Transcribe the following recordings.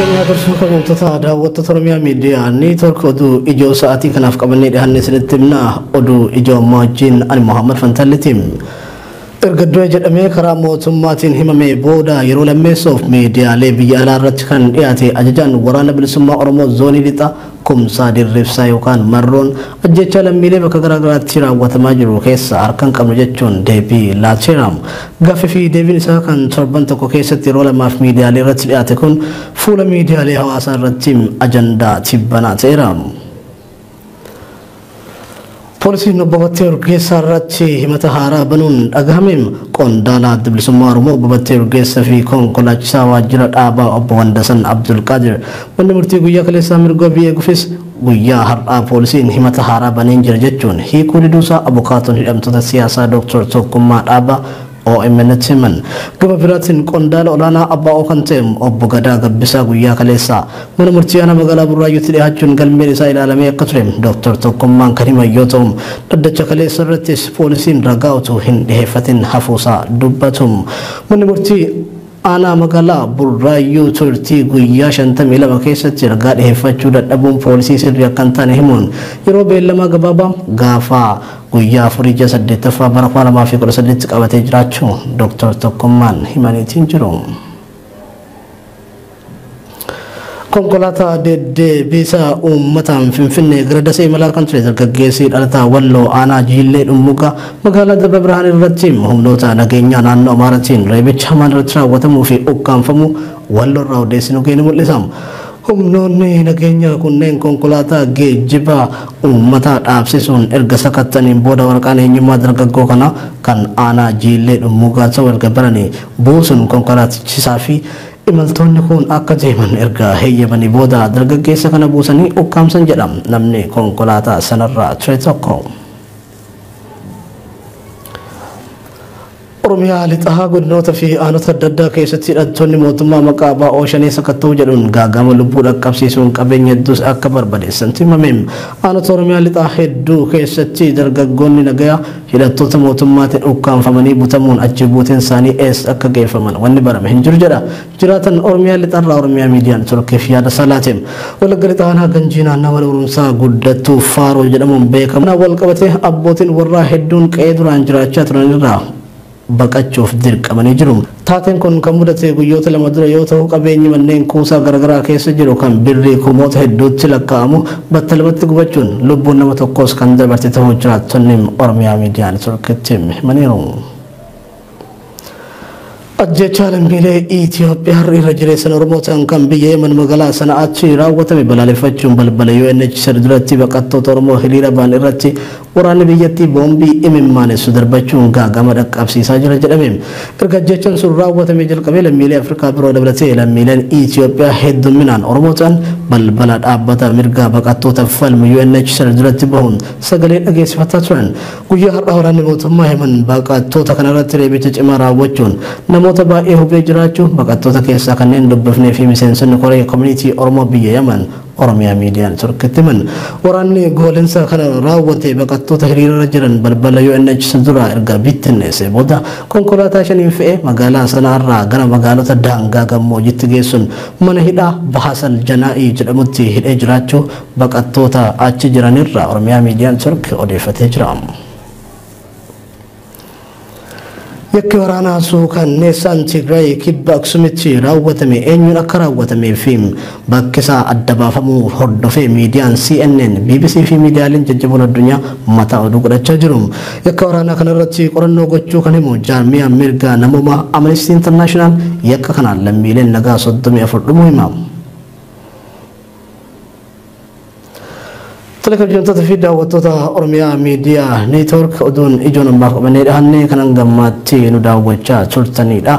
Nageenya agarsiisuu kabajamtoota daawwattoota Oromiyaa Miidiyaa Neetwoork oduu ijoo sa'aatii kanaaf qabannee dhiyaanne isinitti himna. Oduu ijoo ammaa wajjin ani Mohaammed Fantaalliiti. Erga du'e jedhamee karaa mootummaatiin himamee booda yeroo lammeessoof miidiyaalee biyya alaa irratti kan dhiyaate ajajaan waraana bilisummaa Oromoo zoonii lixaa Kumsaa Dirribsaa yookaan Marroon ajjechaa lammiilee bakka garaagaraatti raawwatamaa jiru keessa harka hin qabnu jechuun deebii laateera. Gaaffii fi deebiin isaa kan torban tokko keessatti yeroo lamaaf miidiyaalee irratti dhiyaate kun fuula miidiyaalee hawaasaa irratti ajandaa tibbanaa ta'eera. Poolisiin obbo Battee Urgeessaa irratti himata haaraa banuun dhagahame. Qondaala Adda Bilisummaa Oromoo obbo Battee Urgeessaa fi konkolaachisaa waajjira dhaabaa obbo Wandasan Abdulqaadir manni murtii guyyaa kaleessaa mirga wabii eeguufis guyyaa har'aa poolisiin himata haaraa baneen jira jechuun hiikuu diduusaa abukaatoon hidhamtoota siyaasaa Dr. Tokkummaa Dhaabaa OMN'tti himan. Gama biraatiin qondaala olaanaa ABO kan ta'e obbo Gadaa Gabbisaa guyyaa kaleessaa mana murtii aanaa magaalaa Burraayyuutti dhiyaachuun galmeen isaa ilaalamee akka ture Dr. Tokkummaan kan himan yoo ta'u dhaddacha kaleessa irrattis poolisiin ragaa utuu hin dhiheeffatin hafuusaa dubbatu. Manni murtii aanaa magaalaa Burraayyuu turtii guyyaa 52 keessatti ragaa dhiheeffachuu dadhabuun poolisii sirrii akka hin taane himuun yeroo beellamaa gabaabaa gaafa guyyaa 4 ji'a 8ffaa bara 2018 qabatee jiraachuu Dr. Tokkummaan himaniitiin jiru. Konkolaataa deddeebisa uummataan Finfinnee gara Dasee imalaa kan ture dargaggeessi dhalataa Walloo aanaa Jiillee Dhummugaa magaalaa Dabra Birhaan irratti humnoota nageenyaa naannoo Amaaraatiin reebicha hamaan irratti raawwatamuu fi ukkaamfamuu Walloo irraa odeessinu ni mul'isa. Humnoonni nageenyaa kunneen konkolaataa geejjiba uummataa dhaabsisuun erga sakattaniin booda waraqaan eenyummaa dargaggoo kanaa kan aanaa Jiillee Dhummugaa ta'u erga baranii buusuun konkolaachisaa fi imaltoonni kun akka deeman erga heeyyamanii booda dargaggeessa kana buusanii ukkaamsan jedha namni konkolaataa sanarraa ture tokko. Oromiyaa lixaa godinoota fi aanota adda addaa keessatti hidhattoonni mootummaa maqaa ABO shanee sakatta'uu jedhuun gaagama lubbuu dhaqqabsiisuun qabeenya hedduus akka barbadeessantu himame. Aanota Oromiyaa lixaa hedduu keessatti dargaggoonni nagayaa hidhattoota mootummaatiin ukkaamfamanii butamuun achi buuteen isaanii eessa akka geeffaman wanni barame hin jiru jedha. Jiraatan Oromiyaa lixaarraa Oromiyaa Miidiyaan Turkiif yaada salaate. Wallagga lixaa aanaa Ganjii naannoo mana barumsaa guddattuu Faaroo jedhamuun beekamu. Wal qabatee abbootiin warraa hedduun qe'ee duraan jiraachaa turanirraa baqachuuf dirqamanii jiru. Taateen kun kan mudate guyyoota lama dura yoo ta'u qabeenyi manneen kuusaa garaagaraa keessa jiru kan birrii kumoota hedduutti lakkaa'amu battalumatti gubachuun lubbuun nama tokkos kan dabarte ta'uu jiraattonni Oromiyaa Miidiyaa Neetwoorkitti himaniiru. Ajjechaa lammiilee Itoophiyaa irra jireessan Oromoo ta'an kan biyya Yemen magaalaa Sana'aatti raawwatame balaaleffachuun balbala UNHCR duratti baqattoota Oromoo hiriira ba'an irratti waraanni biyyattii boombii imimmaanessu darbachuun gaagama dhaqqabsiisaa jira jedhame. Erga ajjechaan sun raawwatamee jalqabee lammiilee Afrikaa biroo dabalatee lammiileen Itoophiyaa hedduminaan Oromoo ta'an balbala dhaabbata mirga baqattoota falmu UNHCR duratti bahuun sagalee dhageessifataa turan. Guyyaa har'aa waraanni mootummaa Yemen baqattoota kanarratti reebicha cimaa raawwachuun namoota baay'ee hubee jiraachuu baqattoota keessaa kanneen dubbifnee fi miseensonni koree koominiitii Oromoo biyya Yemen Oromiyaa Miidiyaa Neetwoorkitti himan. Waraanni goolinsa kana raawwate baqattoota hiriirarra jiran balbala UNHCR dura erga bittinneessee booda konkolaataa shaniin fe'ee magaalaa sanaarraa gara magaalota daangaa gammoojjiitti geessuun mana hidhaa Bahasal Janaa'ii jedhamutti hidhee jiraachuu baqattoota achi jiranirraa Oromiyaa Miidiyaa Neetwoork odeeffatee jira. Yakki waraanaa suukanneessaan Tigraay kibba Aksumitti raawwatame eenyuun akka raawwatamee fi bakki isaa adda baafamuu hordofee miidiyaan CNN, BBC fi miidiyaaleen jajjaboon addunyaa mataa oduu godhachaa jiru. Yakka waraanaa kanarratti qorannoo gochuu kan himu jaarmiyaan mirga namoomaa Amnesty International yakka kanaan lammiileen nagaa 34 dhumuu hima. Kabajamtoota fi daawwattoota Oromiyaa Miidiyaa Neetwoork oduun ijoon ammaaf qabannee dhiyaanne kan hangammaatti nu daawwachaa turtanidha.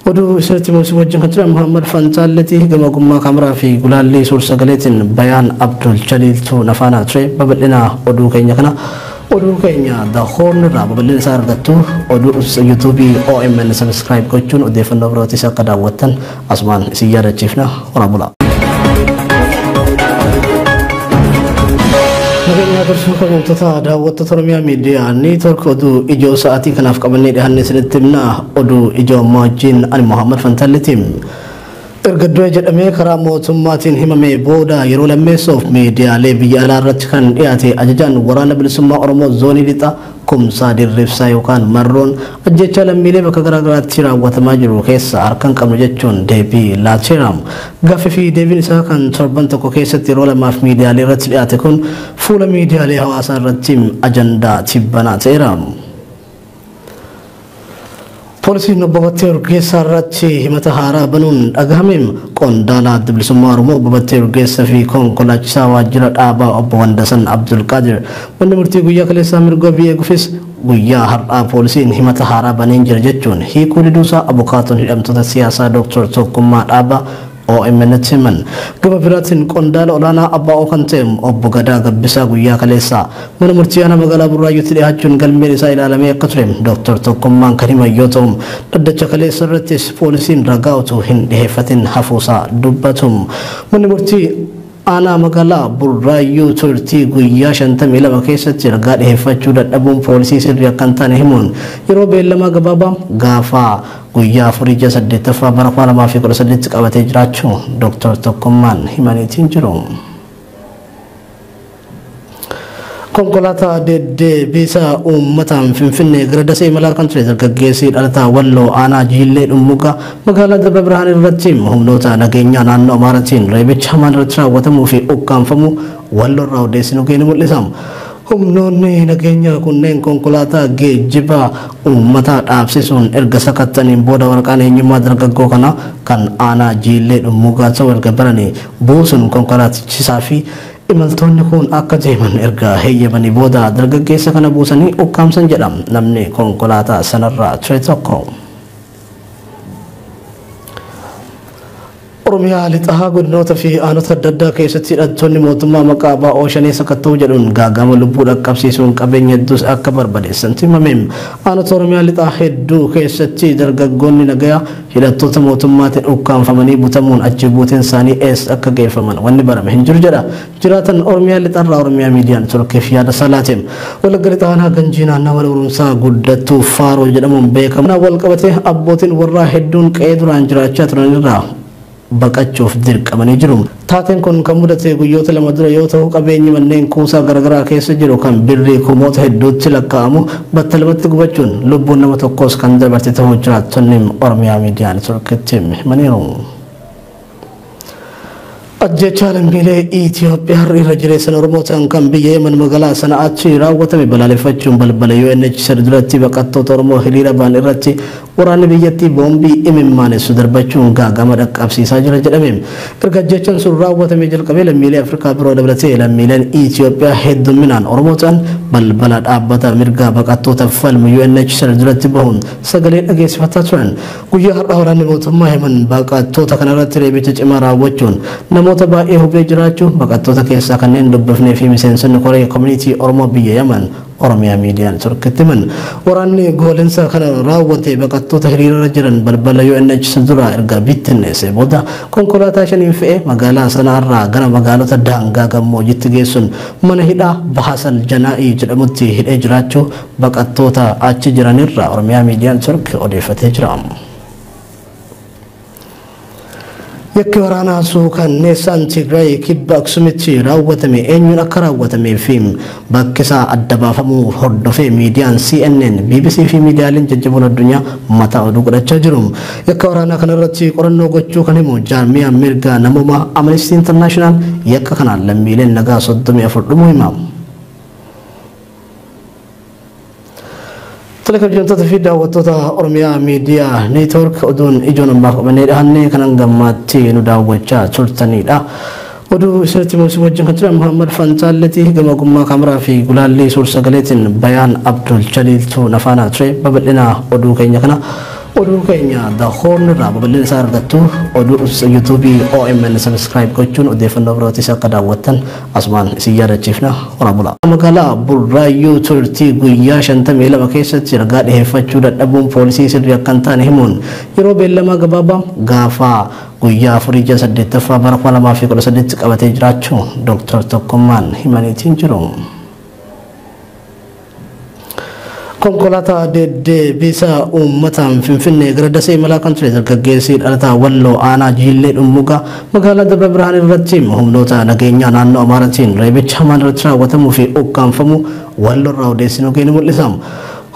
Oduu isinitti mul'isu wajjin kan turan Muhammad Fantaalletii gama ogummaa kaameraa fi gulaallee suur-sagaleetiin Bayaan Abdul Jaliiltu nafaanaa ture. Babal'ina oduu keenya kana oduu keenya The Horn irraa babal'ina isaa argattu oduu yuutuubii OMN subscribe gochuun odeeffannoo birootis akka daawwattan asumaan isin yaadachiifna. Horaa bulaa. Nageenya agarsiisuu kabajamtoota daawwattoota Oromiyaa Miidiyaa Neetwoork oduu ijoo sa'aatii kanaaf qabannee dhiyaanne isinitti himna. Oduu ijoo ammaa wajjin ani Mohaammed Fantaalleeti. Erga du'e jedhamee karaa mootummaatiin himame booda yeroo lammeessoof miidiyaalee biyya alaa irratti kan dhiyaate ajajaan waraana bilisummaa Oromoo zoonii lixaa Kumsaa Dirribsaa yookaan Marroon ajjechaa lammiilee bakka garaagaraatti raawwatamaa jiru keessa harka hin qabnu jechuun deebii laateera. Gaaffii fi deebiin isaa kan torban tokko keessatti yeroo lamaaf miidiyaalee irratti dhiyaate kun fuula miidiyaalee hawaasaa irratti ajandaa tibbanaa ta'eera. Poolisiin obbo Battee Urgeessaa irratti himata haaraa banuun dhagahame. Qondaala Adda Bilisummaa Oromoo obbo Battee Urgeessaa fi konkolaachisaa waajjira dhaabaa obbo Wandasan Abdulqaadir manni murtii guyyaa kaleessaa mirga wabii eeguufis guyyaa har'aa poolisiin himata haaraa baneen jira jechuun hiikuu diduusaa abukaatoon hidhamtoota siyaasaa Dr. Tokkummaa Dhaabaa OMN'tti himan. Gama biraatiin qondaala olaanaa ABO kan ta'e obbo Gadaa Gabbisaa guyyaa kaleessaa mana murtii aanaa magaalaa Burraayyuutti dhiyaachuun galmeen isaa ilaalamee akka ture Dr. Tokkummaan kan himan yoo ta'u dhaddacha kaleessa irrattis poolisiin ragaa utuu hin dhiheeffatin hafuusaa dubbatu. Manni murtii aanaa magaalaa Burraayyuu turtii guyyaa 52 keessatti ragaa dhiheeffachuu dadhabuun poolisii sirrii akka hin taane himuun yeroo beellamaa gabaabaa gaafa guyyaa 4/8 bara 2018 qabatee jiraachuu Dr. Tokkummaan himaniitiin jiru. Konkolaataa deddeebisa uummataan Finfinnee gara Dasee imalaa kan ture dargaggeessi dhalataa Walloo aanaa Jiillee Dhummugaa magaalaa Dabra Birhaan irratti humnoota nageenyaa naannoo Amaaraatiin reebicha hamaan irratti raawwatamuu fi ukkaamfamuu Walloo irraa odeessinu keenya mul'isa. Humnoonni nageenyaa kunneen konkolaataa geejjiba uummataa dhaabsisuun erga sakattaniin booda waraqaan eenyummaa dargaggoo kanaa kan aanaa Jiillee Dhummugaa ta'u erga baranii buusuun konkolaachisaa fi imaltoonni kun akka deeman erga heeyyamanii booda dargaggeessa kana buusanii ukkaamsan jedha namni konkolaataa sanarraa ture tokko. Oromiyaa lixaa godinoota fi aanota adda addaa keessatti hidhattoonni mootummaa maqaa ABO shanee sakatta'uu jedhuun gaagama lubbuu dhaqqabsiisuun qabeenya hedduus akka barbadeessan himame. Aanota Oromiyaa lixaa hedduu keessatti dargaggoonni nagayaa hidhattoota mootummaatiin ukkaamfamanii butamuun achi buuteen isaanii eessa akka geeffaman wanni barame hin jiru jedha. Jiraatan Oromiyaa lixarraa Oromiyaa miidiyaan Turkiif yaada salaate. Wallagga lixaa aanaa Ganjii naannawaa mana barumsaa guddattuu Faaroo jedhamuun beekamu. Wal qabatee abbootiin warraa hedduun qe'ee duraan jiraachaa turanirraa baqachuuf dirqamanii jiru. Taateen kun kan mudate guyyoota lama dura yoo ta'u qabeenyi manneen kuusaa garaagaraa keessa jiru kan birrii kumoota hedduutti lakkaa'amu battalumatti gubachuun lubbuun nama tokkos kan dabarte ta'uu jiraattonni Oromiyaa miidiyaan Turkitti himaniiru. Ajjechaa lammiilee Itoophiyaa irra jireessan Oromoo ta'an kan biyya Yemen magaalaa Sana'aatti raawwatame balaaleffachuun balbala UNHCR duratti baqattoota Oromoo hiriira ba'an irratti waraanni biyyattii boombii imimmaanessu darbachuun gaagama dhaqqabsiisaa jira jedhame. Erga ajjechaan sun raawwatamee jalqabee lammiilee Afrikaa biroo dabalatee lammiileen Itoophiyaa hedduminaan Oromoo ta'an balbala dhaabbata mirga baqattoota falmu UNHCR duratti bahuun sagalee dhageessifataa turan. Guyyaa har'aa waraanni mootummaa Yemen baqattoota kanarratti reebicha cimaa raawwachuun namoota baay'ee hubee jiraachuu baqattoota keessaa kanneen dubbifnee fi miseensonni koree koominiitii Oromoo biyya Yemen Oromiyaa miidiyaan Turkitti himan. Waraanni goolinsa kana raawwate baqattoota hiriirarra jiran balbala UNHCR dura erga bittinneesse booda konkolaataa shaniin fe'ee magaalaa Sanaarraa gara magaalota daangaa gammoojjitti geessuun mana hidhaa Bahasal Janaa'ii jedhamutti hidhee jiraachuu baqattoota achi jiranirraa Oromiyaa miidiyaan Turk odeeffatee jira. Yakki waraanaa suukanneessaan Tigraay kibba Aksumitti raawwatame eenyuun akka raawwatamee fi bakki isaa adda baafamuu hordofee miidiyaan CNN, BBC fi miidiyaaleen jajjaboon addunyaa mataa oduu godhachaa jiru. Yakka waraanaa kanarratti qorannoo gochuu kan himu jaarmiyaan mirga namoomaa Amnesty International yakka kanaan lammiileen nagaa 34 dhumuu hima. Televiziyoonota fi daawwattoota Oromiyaa Miidiyaa Neetwoork oduun ijoon ammaaf qabannee dhahannee kanan gammaatti nu daawwachaa turtanidha. Oduu isinitti mul'isu wajjin kan ture Muhammad Fantaalletii gama ogummaa kaameraa fi gulaallee suur-sagaleetiin Bayaan Abdul Jaliiltu nafaanaa ture. Babal'ina oduu keenya kana oduu keenya The Horn irraa babal'ina isaa argattu oduu yuutuubii OMN subscribe gochuun odeeffannoo birootis akka daawwattan asumaan isin yaadachiifna. Horaa bulaa. Magaalaa Burraayyuu turtii guyyaa 52 keessatti ragaa dhiheeffachuu dadhabuun poolisii sirrii akka hin taane himuun yeroo beellamaa gabaabaa gaafa guyyaa 4/8 bara 2018 qabatee jiraachuu Dr. Tokkummaan himaniitiin jiru. Konkolaataa deddeebisa uummataan Finfinnee gara Dasee imalaa kan ture dargaggeessi dhalataa Walloo aanaa Jiillee Dhummugaa magaalaa Dabra Birhaan irratti humnoota nageenyaa naannoo Amaaraatiin reebicha hamaan irratti raawwatamuu fi ukkaamfamuu Walloo irraa odeessinuu keenya mul'isa.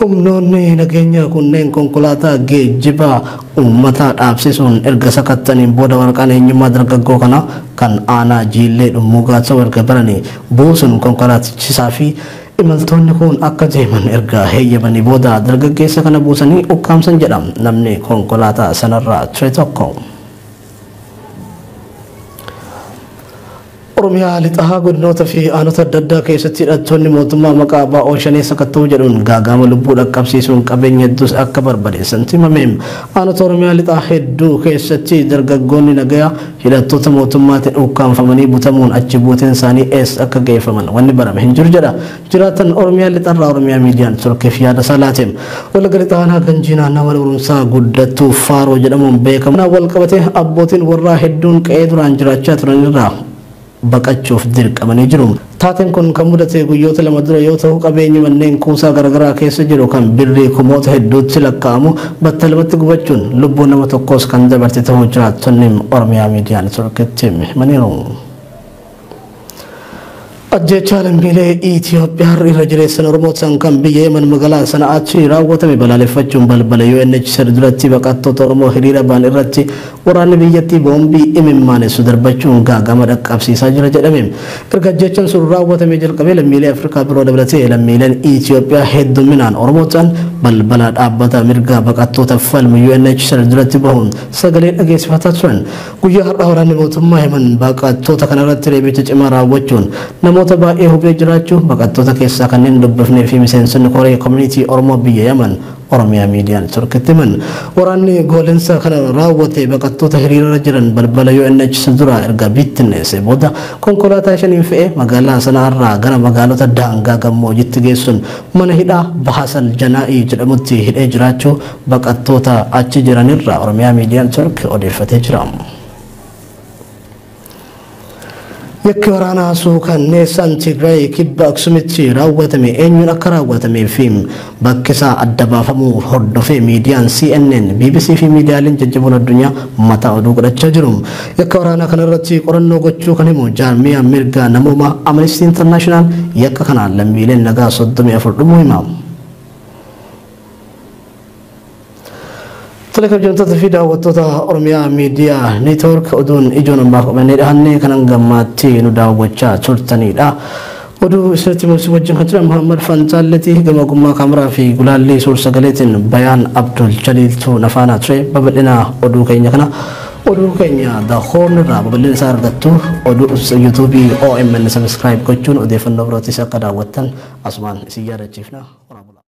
Humnoonni nageenyaa kunneen konkolaataa geejjibaa uummataa dhaabsisuun erga sakattaniin booda waraqaan eenyummaa dargaggoo kanaa kan aanaa Jiillee Dhummugaa ta'u erga baranii buusuun konkolaachisaa fi imaltoonni kun akka deeman erga heeyyamanii booda dargaggeessa kana buusanii ukkaamsan jedha namni konkolaataa sanarraa ture tokko. Oromiyaa lixaa godinoota fi aanota adda addaa keessatti hidhattoonni mootummaa maqaa ABO shanee sakatta'uu jedhuun gaaga'ama lubbuu dhaqqabsiisuun qabeenya hedduus akka barbadeessan himame. Aanota Oromiyaa lixaa hedduu keessatti dargaggoonni nagayaa hidhattoota mootummaatiin ukkaamfamanii butamuun achi buuteen isaanii eessa akka geeffaman wanni barame hin jiru jedha. Jiraatan Oromiyaa lixarraa Oromiyaa miidiyaan Turkiif yaada isaa laate. Wallagga lixaa aanaa Ganjii naannawaa mana barumsaa guddattuu Faaroo jedhamuun beekamu. Wal qabatee abbootiin warraa hedduun qe'ee duraan jiraachaa turanirraa baqachuuf dirqamanii jiru. Taateen kun kan mudate guyyoota lama dura yoo ta'u qabeenyi manneen kuusaa garaagaraa keessa jiru kan birrii kumoota hedduutti lakkaa'amu battalumatti gubachuun lubbuu nama tokkos kan dabarte ta'uu jiraattonni Oromiyaa miidiyaan Turkitti himaniiru. Ajjeechaa lammiilee Itoophiyaa irra jireessan Oromootaan kan biyya Yemen magaalaa Sana'aatti raawwatame balaaleffachuun balbala UNHCR duratti baqattoota Oromoo hiriira ba'an irratti waraanni biyyattii boombii imimmaanessu darbachuun gaagama dhaqqabsiisaa jira jedhame. Erga ajjeechaan sun raawwatamee jalqabee lammiilee Afrikaa biroo dabalatee lammiileen Itoophiyaa hedduminaan Oromootaan balbala dhaabbata mirga baqattoota falmu UNHCR duratti bahuun sagalee dhageessifataa turan. Guyyaa har'aa waraanni mootummaa Yemen baqattoota kanarratti reebicha cimaa raawwachuun namoota baay'ee hubee jiraachuu baqattoota keessaa kanneen dubbifnee fi miseensonni koree koominiitii Oromoo biyya Yemen Oromiyaa miidiyaan Turkitti himan. Waraanni goolensa kana raawwate baqattoota hiriirarra jiran balbala UNHCR dura erga bittinneesse booda konkolaataa shaniin fe'ee magaalaa Sana'aarraa gara magaalota daangaa gammoojjitti geessuun mana hidhaa Bahasal Janaa'ii jedhamutti hidhee jiraachuu baqattoota achi jiranirraa Oromiyaa miidiyaan Turk odeeffatee jira. Yakki waraanaa suukanneessaan Tigraay kibba Aksumitti raawwatame eenyuun akka raawwatamee fi bakki isaa adda baafamuu hordofee miidiyaan CNN, BBC fi miidiyaaleen jajjaboon addunyaa mataa oduu godhachaa jiru. Yakka waraanaa kanarratti qorannoo gochuu kan himu jaarmiyaa mirga namoomaa Amnesty International yakka kanaan lammiileen nagaa 34 dhumuu hima. Kabajamtoota fi daawwattoota Oromiyaa Miidiyaa Neetwoork oduun ijoon ammaaf qabannee dhahannee kanan gammaatti nu daawwachaa turtanidha. Oduu isinitti mul'isu wajjin kan turan Muhammad Fantaalletii gama ogummaa kaameraa fi gulaallee suur sagaleetiin Bayaan Abdul Jaliiltu nafaanaa ture babal'ina oduu keenya kana oduu keenya The Horn irraa babal'ina isaa argattu oduu yuutuubii OMN subscribe gochuun odeeffannoo birootis akka daawwattan asumaan isin yaadachiifna.